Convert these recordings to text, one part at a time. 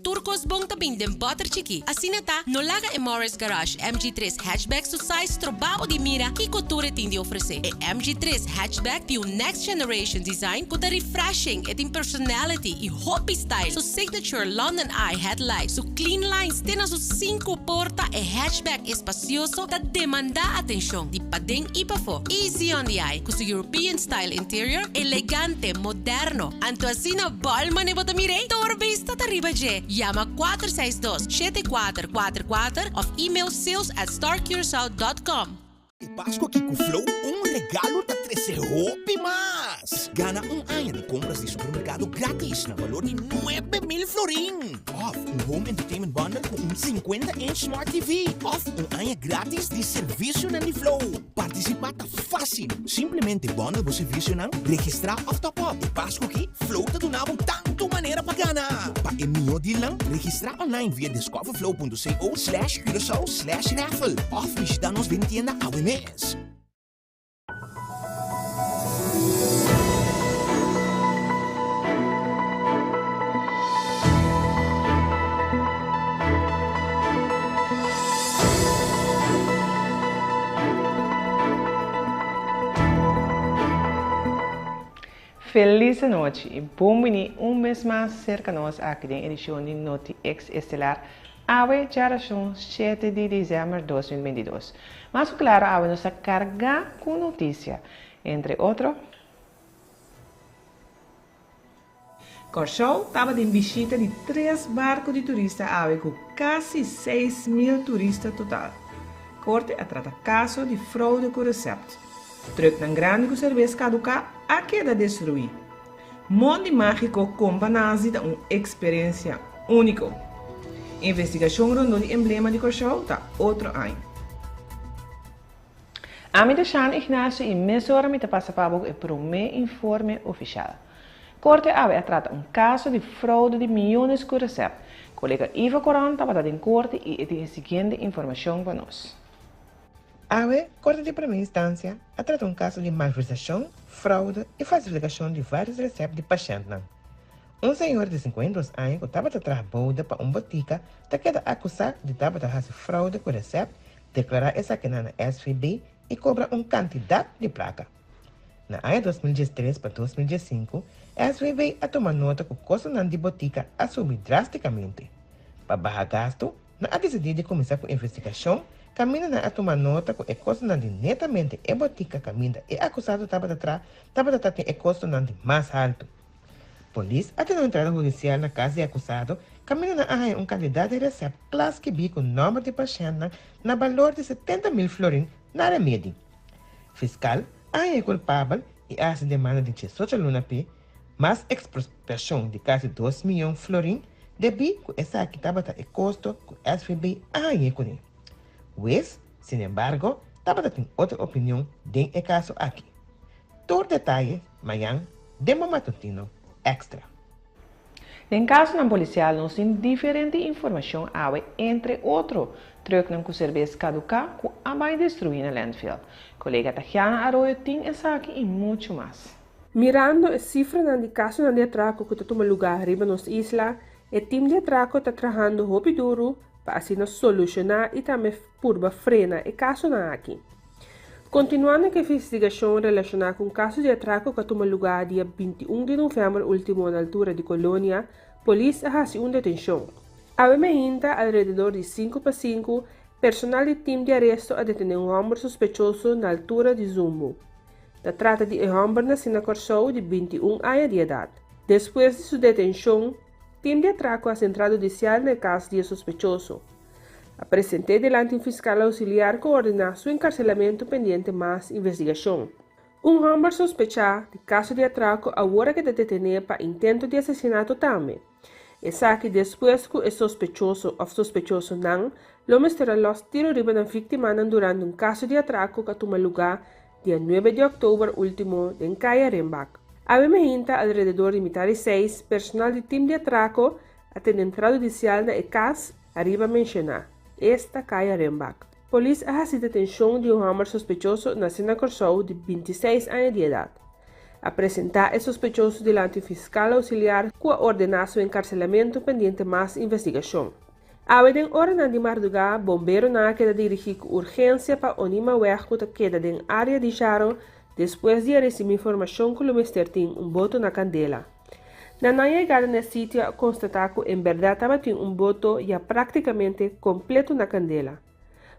Tur kos bon ta bin den bòter chikí. Asina ta, no laga e Morris Garage MG tres Hatchback su size stroba bo di mira kiko tur e tin di ofresé. E MG tres Hatchback tin un next generation design ku ta refreshing, e tin personality i hopi style. Su signature London Eye headlight, su clean lines te na su sinku porta, e hatchback espacioso ta demandá atenshon di paden i pafó. Easy on the eye ku su European style interior, elegante, moderno. Anto asina bòl mane bo ta mir'é? Tur bista ta riba dje. Yama 462 7444 òf email sales at starcuracao dot com. E Pascu aki cu Flow un regalo ta trece hopi mas! Gana un aña di compras di supermercado gratis na valor di 9000 florin! Of un home entertainment bundle cu un 50 inch smart TV! Of un aña gratis di servicionan di Flow! Participa ta facil! Simplemente bundle bo servicionan, registra of top up. E Pascu aki Flow ta duna bo tanto manera pa gana! Pa e miho dealnan, registra online via discoverflow.co slash curacao slash raffle of bishita nos den tienda awe mes. Felis anochi y bon bini un bes mas cerca nos aki den edicion di Noti Ex Estelar awe djarason shete di december 2022. Mas cu claro awe nos ta carga cu noticia, entre otro. Kòrsou tabatin bishita di tres barku di turista awe ku kasi 6000 turista total. Korte a trata kaso di froude ku resèpt. Trùknan grandi ku serbes kaduká a keda destruí. Mondi mágiko Kompa Nazi ta un eksperensia úniko. Investigashon rondó di emblema di Kòrsou ta otro aña. Ami ta Shan Ignacio i mesora mi ta pasa pa bo ku e promé informe ofishal. Korte awe a trata un kaso di froude di miyones ku resèpt. Kolega Ivo Coron tabata den korte i e tin e siguiente informashon pa nos. Awe, Korte di Prome Instansia a trata un kaso di malversashon, froude i falsifikashon di vários resèpt di pashèntnan. Un señor di 52 aña ku tabata traha boude pa un botika ta keda akusá di tabata hasi froude ku resèpt, deklará esakinan na SVB i kobra un kantidat di plaka. Na aña 2013 pa 2015, SVB a tuma nota ku kostonan di botika a subi drástikamente. Pa baha gastu, Nan a disidí di kuminsá ku investigashon kaminda nan a tuma nota ku e kostonan di netamente e botika kaminda e akusado tabata tra tabata ta tin e kostonan di mas haltu. Polis a tene un entrada hudisial na kas di e akusado kaminda nan a haña un kantidat di resèpt kla skibí ku nòmber di pashèntnan na balor di 70 mil florin na remedi. Fiskal a haña e kulpabel i a hasi demanda di 18 luna p'e mas ekspropiashon di kasi 2 miyon florin debí ku esaki tabata e kosto ku SVB a hañ'é kuné. Wes, sinembargo, tabata tin otro opinion den e kaso aki. Tur detaye mañan den bo matutino Extra. Den kasonan polisial nos tin diferente informashon awe entre otro trùknan ku serbes kaduká ku a bai destruí na landfill. Kolega Tahiana Arroyo tin esaki i muchu mas. Mirando e sifranan di kasonan di atrako ku ta tuma lugá riba nos isla, e tim di atrako ta trahando hopi duru pa asina solushoná i tambe purba frena e kasonan aki. Kontinuando ku e investigashon relashoná ku un kaso di atrako ku a tuma lugá dia 21 di novèmber último na altura di Kolonia, polis a hasi un detenshon. Awe mainta, alrededor di sinku pa sinku, personal di tim di aresto a detené un hòmber sospechoso na altura di Zumbu. Ta trata di e hòmber nasí na Kòrsou di 21 aña di edat. Despues di su detenshon, tim di atrako hasi entrada hudisial na e kas di e sospechoso. A present'é dilanti un fiskal ousiliar ku ordená su enkarselamentu pendiente mas investigashon. Un hòmber sospechá di kaso di atrako awor a keda detené pa intento di asesinato tambe. Esaki despues ku e sospechoso òf sospechosonan lo mester a lòs tiro riba nan víktimanan durante un kaso di atrako ku a tuma lugá dia 9 di òktober último den Kaya Rembak. Awe mainta alrededor di mitar di seis, personal di tim di atrako a tene entrada hudisial na e kas ariba menshoná, esta Kaya Rembak. Polis a hasi detenshon di un hòmber sospechoso nasé na Kòrsou di 26 aña di edat. A presentá e sospechoso dilanti un fiskal ousiliar ku a ordená su enkarselamentu pendiente mas investigashon. Awe den oranan di mardugá, bomberonan a keda dirigí ku urgensia pa Onimaweg ku ta keda den área di Jaro despues di a risibí informashon ku lo mester tin un boto na kandela. Na nan yegada na e sitio a konstatá ku en bèrdat tabatin un boto ya práktikamente kompleto na kandela.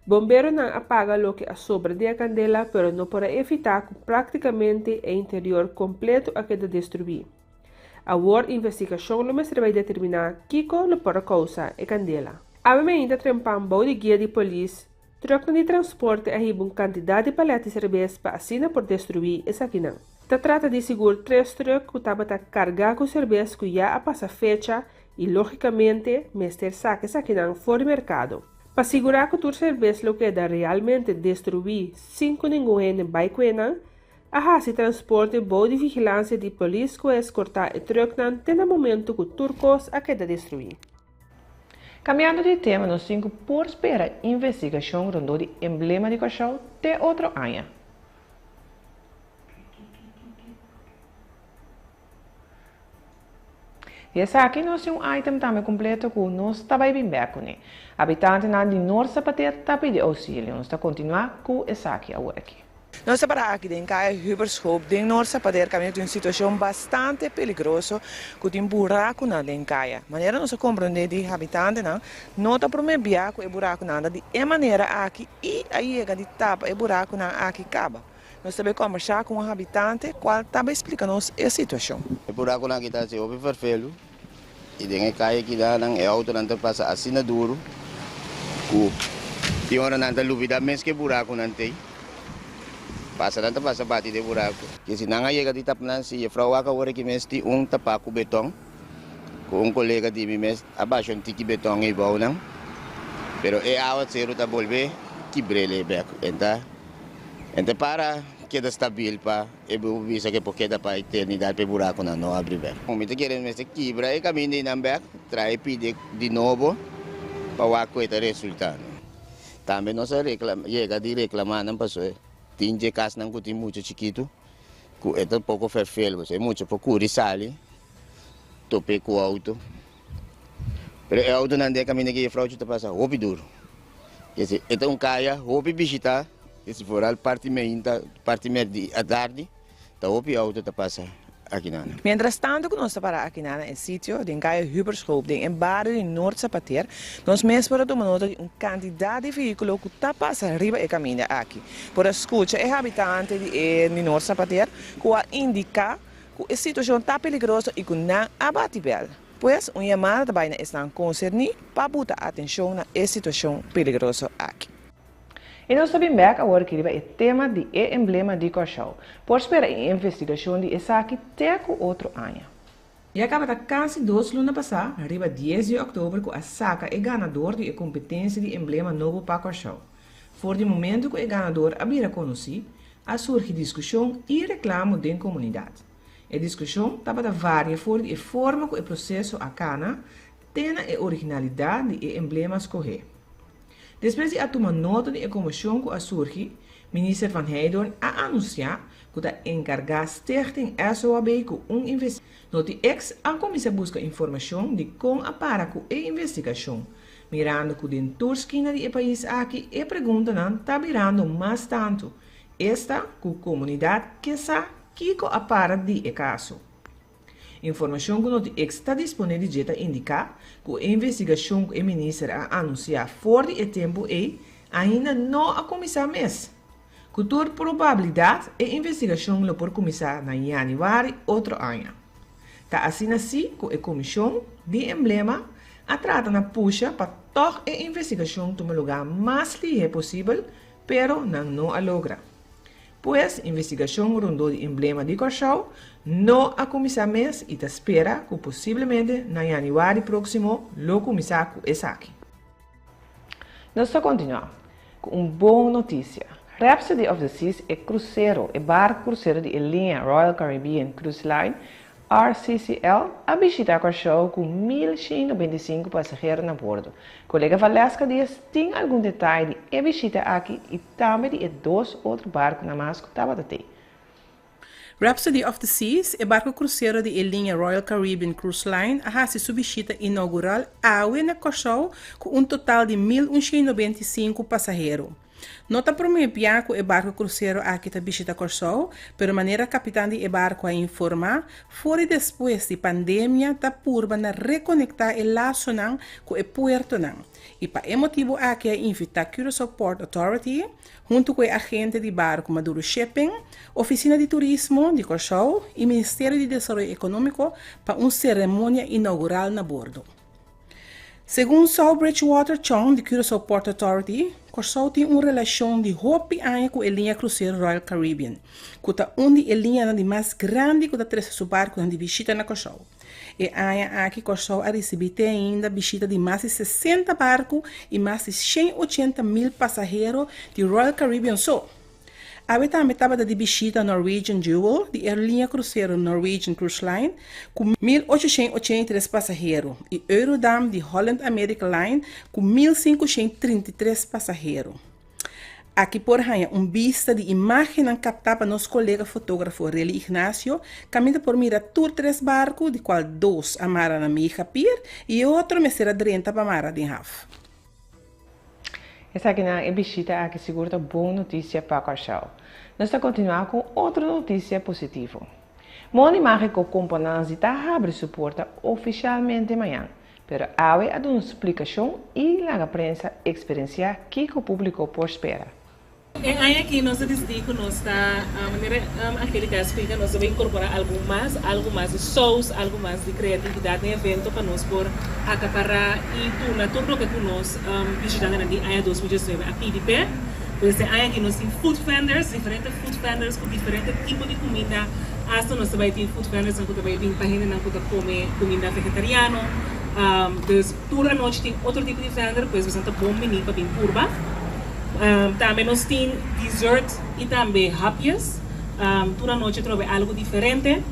Bomberonan a paga loke a sobra di e kandela pero no por a evitá ku práktikamente e interior kompleto a keda destruí. Awor investigashon lo mester bai determiná kiko lo por a kousa e kandela. Awe mainta trempan bou di guia di polis, trùknan di transporte a hiba un kantidat di palèt di serbes pa asina por destruí esakinan. Ta trata di sigur tres trùk ku tabata kargá ku serbes ku ya a pasa fecha i lógikamente mester saka esakinan for di merkado. Pa sigurá ku tur serbes lo keda realmente destruí sin ku ningun hende bai ku enan, a hasi transporte bou di vigilansia di polis ku a eskortá e trùknan te na momentu ku tur kos a keda destruí. Kambiando di tema nos tin ku por spera investigashon rondó di emblema di Kòrsou te otro aña. Di esaki nos tin un item tambe completo cu nos ta bay bin bek cune. Habitantenan di Noord Zapater ta pidi auxilio. Nos ta continua cu esaki awor aki. Nos ta para aki den Kaya Hubershoop den Noord Zapater caminda tin un situacion bastante peligroso cu tin buracunan den kaya. Manera nos a comprende di habitantenan no ta prome bia cu e buracunan ta di e manera aki y a yega di tapa e buracunan aki caba. Nos ta bay kombersá ku un habitante kual ta bay splika nos e situashon. E burakunan aki ta hasi hopi ferfelu i den e kaya kidanan e outonan ta pasa asina duru ku tin ora nan ta lubida mes ku e burakunan t'ei. Pasa nan ta pasa bati den e buraku. Ke si nan a yega di tap nan si jefrou wak awor aki mes tin un tapá ku beton ku un kolega di mi mes a basha un tiki beton ei bou nan pero e awaseru ta bolbe kibr'el ei bek. Enta. Ente para keda stabil pa e bo bisa ke por keda pa eternidad pa e buraconan no abri bek. Mi ta kere mester kibra e caminda einan bek, trae pidi di nobo pa wak cu e ta resulta. Tambe nos a yega di reclama nan pasobra tin dje casnan cu tin mucha chikitu cu e ta poco ferfel, pasobra e mucha por curi sali tope cu auto. Pero e autonan den e caminda ki juffrouwtje ta pasa hopi duro. Kese e ta un kaya hopi bishita, kese foral parti meinta, parti merdi atardi, ta hopi auto ta pasa akinana. Mientras tanto ku nos ta para akinan na e sitio den kaya Hubershoop den e bario di Noord Zapateer, nos mes por a tuma nota di un kantidat di vehíkulo ku ta pasa riba e kaminda aki. Por a skucha e habitante di e di Noord Zapateer ku a indiká ku e situashon ta peligroso i ku nan a bati bèl. Pues, un yamada ta bai na esnan konserní pa buta atenshon na e situashon peligroso aki. I nos ta bin bèk awor aki riba e tema di e emblema di Kòrsou. Por spera e investigashon di esaki te ku otro aña. Ya kaba ta kasi dos luna pasá, riba dies di òktober ku a saka e ganador di e kompetensia di emblema nobo pa Kòrsou. For di momentu ku e ganador a bira konosí, a surgi diskushon i reklamo den komunidat. E diskushon tabata varia for di e forma ku e proseso a kana te na e originalidat di e emblema skohé. Despues di a tuma nota di e komoshon ku a surgi, Minister Van Heydoorn a anunsiá ku ta enkargá Stichting SOAB ku un investigashon. Noti X a kuminsá buska informashon di kon a para ku e investigashon, mirando ku den tur skina di e pais aki e preguntanan ta birando mas tantu Esta ku komunidat ke sa kiko a para di e kaso. Informashon ku Noti-X ta disponé di dje ta indiká ku e investigashon ku e minister a anunsiá for di e tempu ei ainda no a kuminsá mes. Ku tur probabilidat e investigashon lo por kuminsá na yanüari otro aña. Ta asina sí ku e komishon di emblema a trata na pusha pa tòg e investigashon tuma lugá mas lihé posibel Pero nan no a logra. Pues investigashon rondó di emblema di Kòrsou no a kuminsá mes i ta spera ku posiblemente na yanüari próksimo lo kuminsá ku esaki. Nos ta kontinuá ku un bon notisia. Rhapsody of the Seas, e krusero, e barku krusero di e liña Royal Caribbean Cruise Line, RCCL, a bishitá Kòrsou ku 1125 pasahero na bordo. Kolega Valeska Diaz tin algun detaye di e bishita aki i tambe di e dos otro barkunan mas ku tabata tei. Rhapsody of the Seas, e barku krusero di e liña Royal Caribbean Cruise Line a hasi su bishita inougural awe na Kòrsou ku un total di 1195 pasahero. No ta promé bia ku e barku krusero aki ta bishita Kòrsou, pero manera kapitan di e barku a informá, for i despues di pandemia ta purba na rekonektá e lasonan ku e puertonan i pa e motibu aki a invitá Curaçao Port Authority huntu ku e agente di barku Maduro Shipping, Ofisina di Turismo di Kòrsou i Ministerio di Desaroyo Ekonómiko pa un seremonia inougural na bordo. Segun Saul Bridgewater Chong di Curaçao Port Authority, Kòrsou tin un relashon di hopi aña ku e liña krusero Royal Caribbean, ku ta un di e liñanan di mas grandi ku ta trese su barkunan di bishita na Kòrsou. E aña aki Kòrsou a risibí te ainda bishita di mas di 60 barku i mas di 180,000 pasahero di Royal Caribbean so. Awe tambe tabata di bishita Norwegian Jewel di aerolínea krusero Norwegian Cruise Line ku 1883 pasahero i Eurodam di Holland America Line ku 1533 pasahero. Aki por haña un bista di imágennan kaptá pa nos kolega fotógrafo Relly Ignacio, kaminda por mira tur tres barku, di kual dos a mara na Mega Pier i e otro mester a drenta pa mara den haf. Esakinan e bishita aki sigur ta bon notisia pa Kòrsou. Nos ta kontinuá ku otro notisia positivo. Mondi Mágiko Komponansi ta habri su porta ofishalmente mañan. Pero awe a duna splikashon i laga prensa eksperensiá kiko públiko por spera. E aña aki nos a disidí ku nos ta, manera Angelica a splika, nos ta bai inkorporá algun mas, algu mas di sous, algu mas di kreatividat den evento pa nos por akapará i duna tur loke ku nos bishitantenan di aña 2019 a pidi p'e. Pues e aña aki nos tin food vendors, diferente food vendors ku diferente tipo di kuminda. Asta nos ta bai tin food vendors nan ku ta bai bin pa hendenan ku ta kome kuminda vegetariano. Dus tur anochi tin otro tipo di vendor, pues boso ta bon bini pa bin purba. Tambe nos tin dessert y tambe hapjes. Tur anochi atrobe algo diferente.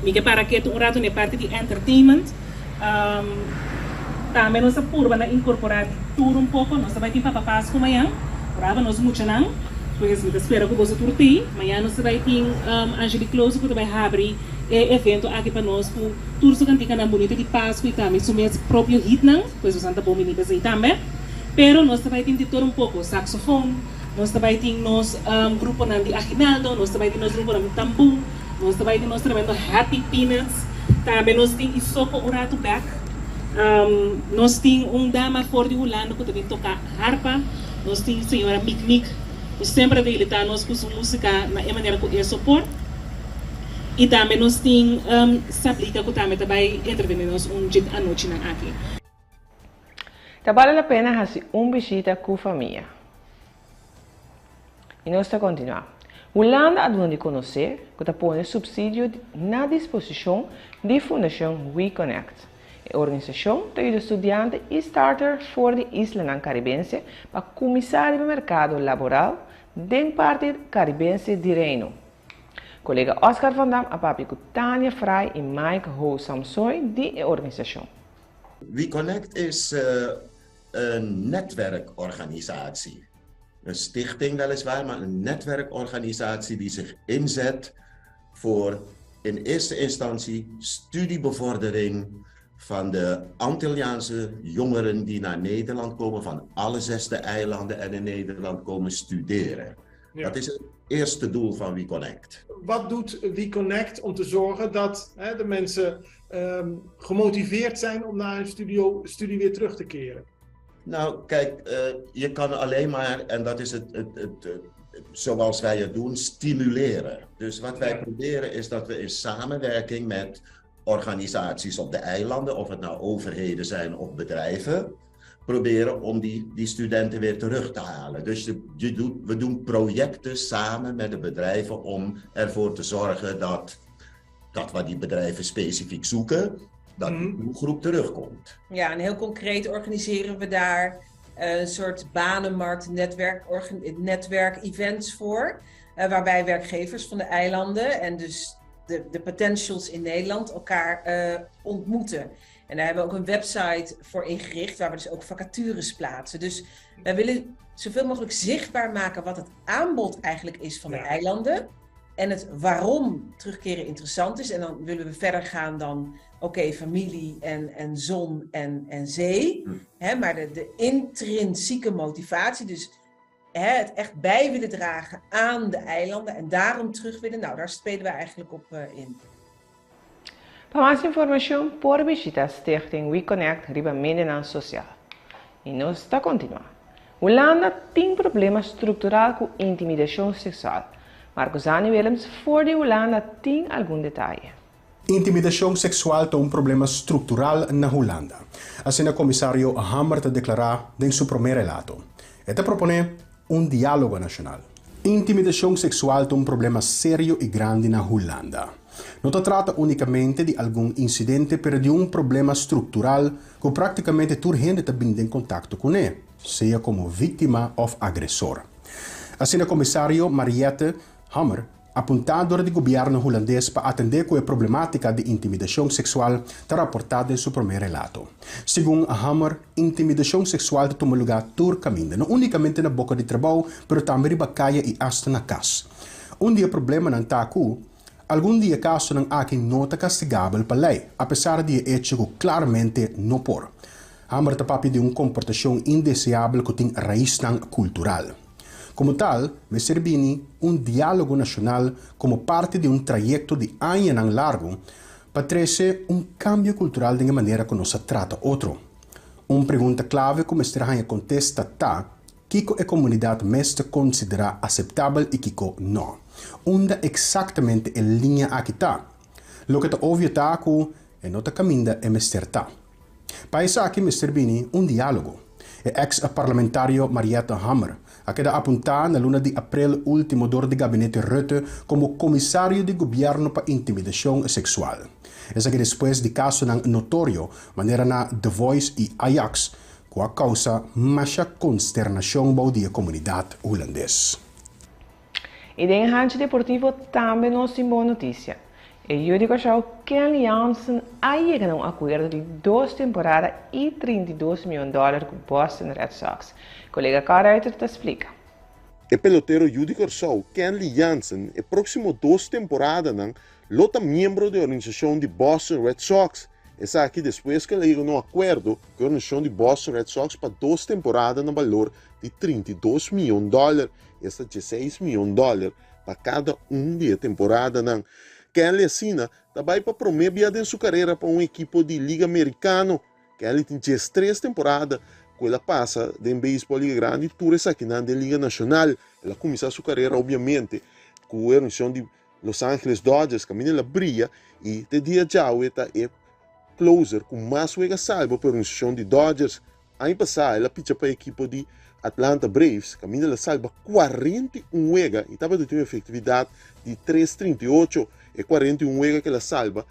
Mi ke para ketu un rato na e parti di entertainment. Tambe nos a purba na incorpora di tur un poco. Nos ta bai tin Papa Pascu mañan. Brava nos muchanan. Pues mi ta spera cu boso tur tei. Mañan nos ta bai tin Angelique Klose cu ta bai habri e evento aki pa nos cu tur su canticanan bunito di Pascu y tambe su mes propio hitnan. Pues boso ta bon bini pa esey tambe. Pero nos ta bai tin di tur un poco. Saxofon, nos ta bai tin nos gruponan di aginaldo, nos ta bai tin nos gruponan di tambú, nos ta bai tin nos tremendo Happy Peanuts. Tambe nos tin Isoko un ratu bek. Nos tin un dama for di Hulanda ku ta bin toka harpa. Nos tin señora Mik Mik ku semper a deleitá nos ku su músika na e manera ku e so por. I tambe nos tin Sablika ku tambe ta bai entretené nos un dje anochinan aki. Ta bale la pena hasi un bishita ku famia. I nos ta kontinuá. Hulanda a duna di konosé ku ta pone supsidio na disposishon di Fundashon WeConnect. E organisashon ta yuda studiante i starter for di islanan karibense pa kuminsá riba merkado laboral den parti karibense di Reino. Kolega Oscar van Dam a papia ku Tania Fraai i Mike Ho Samsoy di e organisashon. WeConnect is een netwerkorganisatie. Een stichting weliswaar, maar een netwerkorganisatie die zich inzet voor in eerste instantie studiebevordering van de Antilliaanse jongeren die naar Nederland komen, van alle zesde eilanden en in Nederland komen studeren. Ja. Dat is het eerste doel van WeConnect. Wat doet WeConnect om te zorgen dat, hè, de mensen gemotiveerd zijn om naar hun studie weer terug te keren? Nou, kijk, je kan alleen maar, en dat is het zoals wij het doen, stimuleren. Dus wat wij proberen is dat we in samenwerking met organisaties op de eilanden, of het nou overheden zijn of bedrijven, proberen om die studenten weer terug te halen. Dus we doen projecten samen met de bedrijven om ervoor te zorgen dat wat die bedrijven specifiek zoeken, dat die doelgroep terugkomt. Ja, en heel concreet organiseren we daar een soort banenmarkt, netwerk-events voor, waarbij werkgevers van de eilanden en dus de potentials in Nederland elkaar ontmoeten. En daar hebben we ook een website voor ingericht, waar we dus ook vacatures plaatsen. Dus wij willen zoveel mogelijk zichtbaar maken wat het aanbod eigenlijk is van de eilanden. En het waarom terugkeren interessant is. En dan willen we verder gaan dan, oké, familie en, en zon en, en zee. Hè, maar de, de intrinsieke motivatie, dus hè, het echt bij willen dragen aan de eilanden en daarom terug willen, nou, daar spelen we eigenlijk op in. Pa mas informashon por bishitá Stichting WeConnect riba medianan sosial. I nos ta kontinuá. Hulanda tin problema struktural ku intimidashon seksual. Marcusani Willems for di Hulanda tin algun detaye. Intimidashon seksual ta un problema struktural na Hulanda. Asina komisario Hammer ta deklará den su promé relato. E ta proponé un diálogo nashonal. Intimidashon seksual ta un problema serio i grandi na Hulanda. No ta trata únikamente di algun insidente pero di un problema struktural ku práktikamente tur hende ta bini den kontakto kuné, sea komo víktima òf agresor. Asina komisario Mariette Hammer, apuntá dor di gobièrnu hulandes pa atendé ku e problemátika di intimidashon seksual, ta raportá den su promé relato. Segun Hammer, intimidashon seksual ta tuma lugá tur kaminda, no únikamente na boka di trabou, pero tambe riba kaya i asta na kas. Un di e problemanan ta ku algun di e kasonan aki no ta kastigabel pa lei, apesar di e echo ku klaramente no por. Hammer ta papia di un komportashon indeseabel ku tin raisnan kultural. Komo tal, mester bini un diálogo nashonal komo parti di un trayekto di añanan largu pa trese un kambio kultural den e manera ku nos ta trata otro. Un pregunta klave ku mester haña kontesta ta, kiko e komunidat mes ta konsiderá aseptabel i kiko no? Unda eksaktamente e liña aki ta? Loke ta obvio ta ku e no ta kaminda e mester ta. Pa esaki mester bini un diálogo. E eks parlamentario Mariette Hammer a keda apuntá na luna di aprel último dor di gabinete Rutte komo komisario di gobièrnu pa intimidashon seksual. Esaki despues di kasonan notorio manera na The Voice i Ajax ku a kousa masha konsternashon bou di e komunidat hulandes. I den hanchi deportivo tambe nos tin bon notisia. E yu di Kòrsou Kenley Jansen a yega na un akuerdo di dos temporada i 32 mion dòler ku Boston Red Sox. Kolega Carl Ruiter ta splika. E pelotero yu di Kòrsou Kenley Jansen e próksimo dos temporadanan lo ta miembro di e organisashon di Boston Red Sox. Esaki despues ku el a yega na un akuerdo ku e organisashon di Boston Red Sox pa dos temporada na balor di 32 mion dòler. Esta dieseis mion dòler pa kada un di e temporadanan. Kenley asina ta bai pa promé bia den su karera pa un ekipo di Liga Merikano. Kenley tin diestres temporada ku el a pasa den beisbòl Liga Grandi, tur esakinan den Liga Nashonal. El a kuminsá su karera obiamente ku e organisacion di Los Angeles Dodgers kaminda el a bria i te dia djawe ta e closer ku mas wega salba pa e organisacion di Dodgers. Aña pasá el a picha pa e ekipo di Atlanta Braves, kaminda el a salba 41 wega i tabata tin un efektividat di 3.38. E 41 wega ku el a salba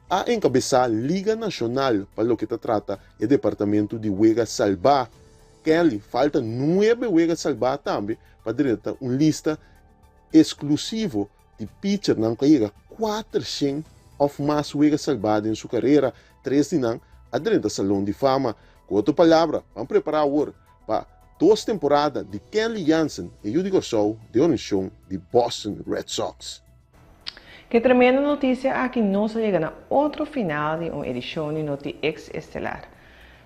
a enkabesá Liga Nashonal pa loke ta trata e departamentu di wega salbá. Kenley falta nuebe wega salbá tambe pa drenta un lista eksklusivo di pichernan ku a yega 400 òf mas wega salbá den su karera. Tres di nan a drenta Salon di Fama. Ku otro palabra, ban prepará awor pa dos temporada di Kenley Jansen, e yu di Kòrsou den organisashon di Boston Red Sox. Ke tremendo notisia aki nos a yega na otro final di un edishon di Noti Ex Estelar.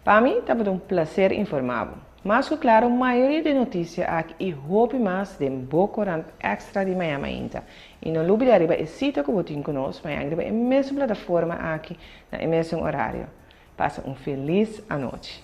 Pa mi tabata un plaser informá bo. Mas ku klaro mayoria di e notisia aki i hopi mas den bo korant Extra di mañan mainta. I no lubida riba e sita ku bo tin ku nos mañan riba e mesun plataforma aki na e mesun orario. Pasa un felis anochi.